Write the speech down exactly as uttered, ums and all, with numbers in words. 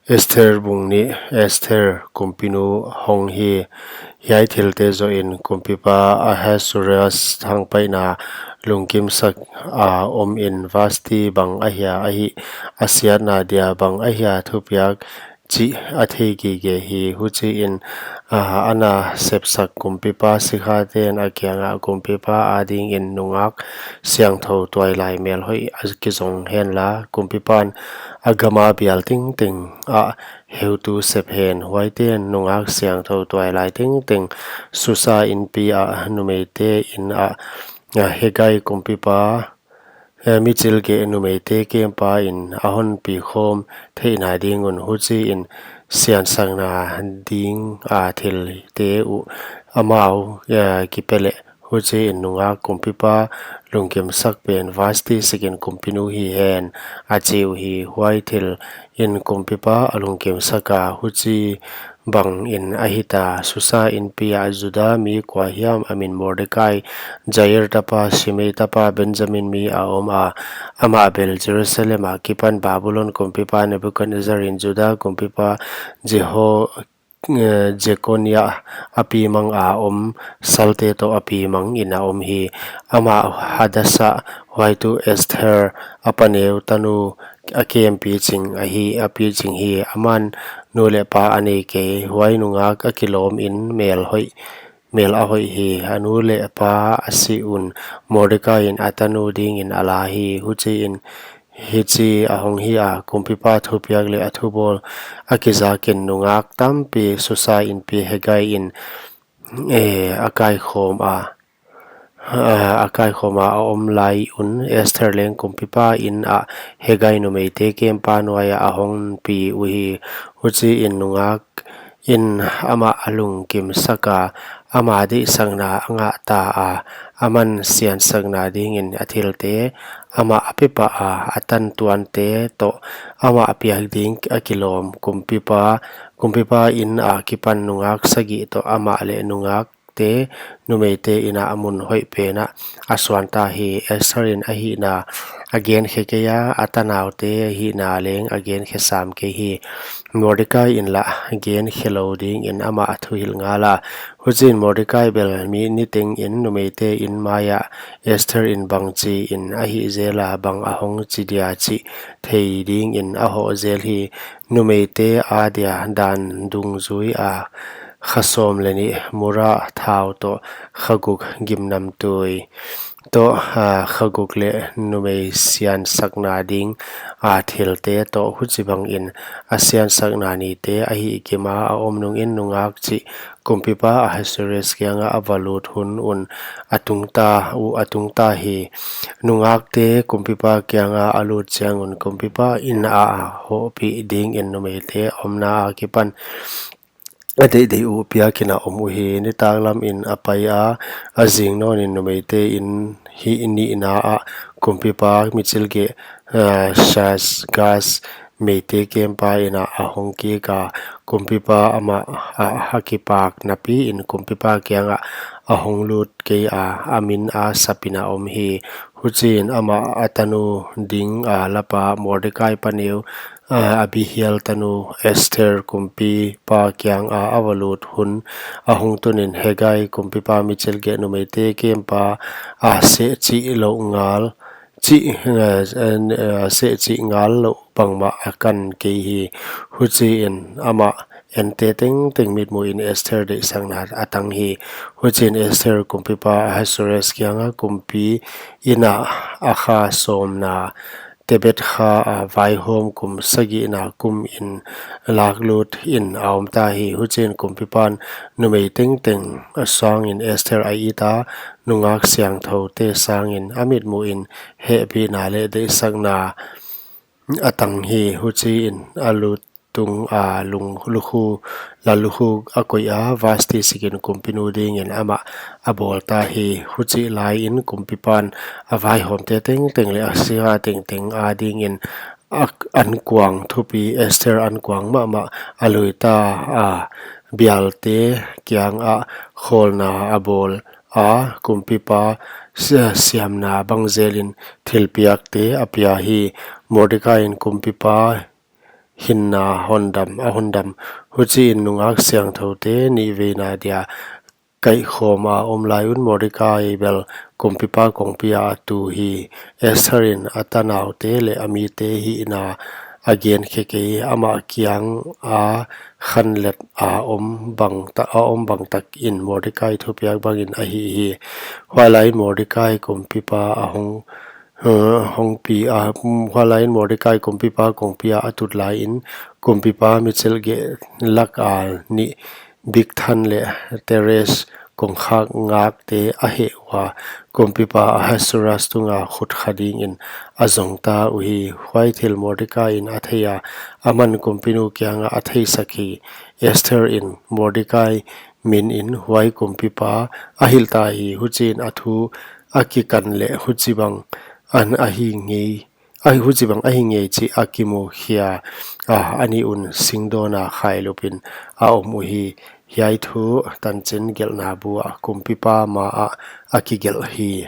Esther bung nih. Esther kumpinu hong hi. Hiai thilte zoh in kumpipa Ahasuerus thangpaihna lungkimsak a om in Vashti bang ahia ahih, a siatna dia bang ahia thupiak chih a thei gige hi. Huchiin, a, ana sepsak kumpipa sikhaten a kiangah kumpipa adingin nungak siangthou tuailai melhoih a kizong henla, kumpipan a gama bial tengteng ah heutu sep hen. Huaiten nungak siangthou tuailai tengteng Susa inpi ah numeite in ah, a, Hegai kumpipa, eh, michilgeh numeite kempa in a honpi khawm theihna ding un, huchiin siansakna ding a thilte uh amau, eh, kipe leh, huchiin nungak kumpipa lungkimsak pen Vashti sikin kumpinu hi hen, a chi uhi. Huai thil in kumpipa a lungkimsak a, huchi bangin a hita. Susa inpi ah Juda mi kua hiam a min Mordekai, Jair tapa, Simei tapa, Benjamin mi a om a, amah bel Jerusalem akipan Babulon kumpipa Nebukadnezzar in Juda kumpipa Jeho-, eh, Jekonia a pi manga om salte toh a pi mangin a om hi. Amah Hadasa, huai tuh Esther a paneu tanu, a kem piching ahi, a piching hi. Aman nu leh pa a nei kei, huai nungak a kilawm in mel hoih, mel a hoih hi. A nu leh pa a si un Mordekai in a tanu dingin a la hi. Huchiin hichi a hong hi a, kumpipa thupiak leh a thubawl a kizakin nungak tampi Susa inpi Hegai in, eh, a kaikhawm a, a, a kaikhawm a a om lai un Esther leng kumpipa in ah Hegai numeite kempa nuai ah a hongpi uhi. Huchiin nungak in amah a lungkimsak a, ama deihsakna a ngah ta a, aman siansakna dingin a thilte amah a pepah a, a tantuante toh amah a piak ding a kilawm kumpipa, kumpipa in akipan nungak sagih toh amah leh nungak te numeite in ah a mun hoih pen ah a suan ta hi. Esther in a hihna a genkhe kei a, a tanaute hihna leng a genkhe sam kei hi. Mordekai in lah genkhe lou dingin amah a thuhilh ngal a. Huchiin Mordekai bel mi niteng in numeite in mai ah Esther in bangchi in a hih zel a, bang a hong chi dia chih thei dingin a hoh zel hi. Numeite adia dan dungzui a kha sawm leh nih mura thau toh, kha guk gimnamtui toh, a, kha guk leh numei siansakna ding a thilte toh, huchibangin a siansakna nite a hihgim a a om nungin nungak chih kumpipa Ahasuerus kiangah a va lut hun un a tungta uh, a tungta hi. Nungakte kumpipa kiangah a lut chiang un kumpipa in ah a hohpih dingin numeite omna akipan a deihdeih uh piakin a om uhi. Nitaklam in a pai a, a zing nawn in numeite in hih nihna ah kumpipa michilgeh, a, Shaashgaz meite kempa in ah a hong kik a, kumpipa amah a, a kipak napi in kumpipa kiangah a hong lut kei a, a min a sap in a om hi. Huchiin amah a tanu ding a lapa Mordekai paneu, a, Abihail tanu Esther kumpipa kiangah a va lut hun a hong tun in Hegai kumpipa michilgeh numeite kempa a seh chih louh ngal, chih, a, a, a, seh chih ngal louh bangmah a kan kei hi. Huchiin amah ente tengteng mitmuhin Esther deihsakna a tang hi. Huchiin Esther kumpipa Ahasuerus kiangah kumpi in ah a kha sawmna Tebeth kha a vaihawm kum sagihna kum in laklut in a om ta hi. Huchiin kumpipan numei tengteng a sangin Esther a it a, nungak siangthoute sangin a mitmuhin hehpihna leh deihsakna a tang hi. Huchiin a lutung a lung lukhu, lallukhu a koih a, Vashti sikin kumpinu dingin amah a bawl ta hi. Huchih laiin kumpipan a vaihawmte tengteng leh a sikha tengteng adingin a, ankuang thupi, Esther ankuang mahmah a lui ta a, bialte kiangah khawlna a bawl a, kumpipa sia-, siamna bang zelin thilpiakte a pia hi. Mordekai in kumpipa hinna hondam, a hondam. Huchiin nungak siangthoute nihveina dia kaihkhawma om lai un Mordekai bel kumpipa kongpi ah a tu hi. Esther in a tanaute leh a mite hihna a gen khe kei, amah kianga khanlet a om bang ta-, a om bang takin Mordekai thupiak bangin a hih hi. Huailaiin Mordekai kumpipa a hong, uh, hongpi a, huailaiin Mordekai kumpipa kongpi ah a tut laiin kumpipa michilh geih laka nih Bigthan leh Teresh kongkhak ngakte a heh ua, kumpipa Ahasuerus tunga khut kha dingin a zongta uhi. Huai thil Mordekai in a theia, aman kumpinu kiangah a theisak hi. Esther in Mordekai minin huai kumpipa a hilhta hi. Huchiin a thu a kikan leh huchibang an a hi ngei, a huchibang a hi ngei chih a kimukhia a, a nih un singdawna khailupin a om uhi. Hiai thu tanchin gelhna bu ah kumpipa maah a kigelh hi.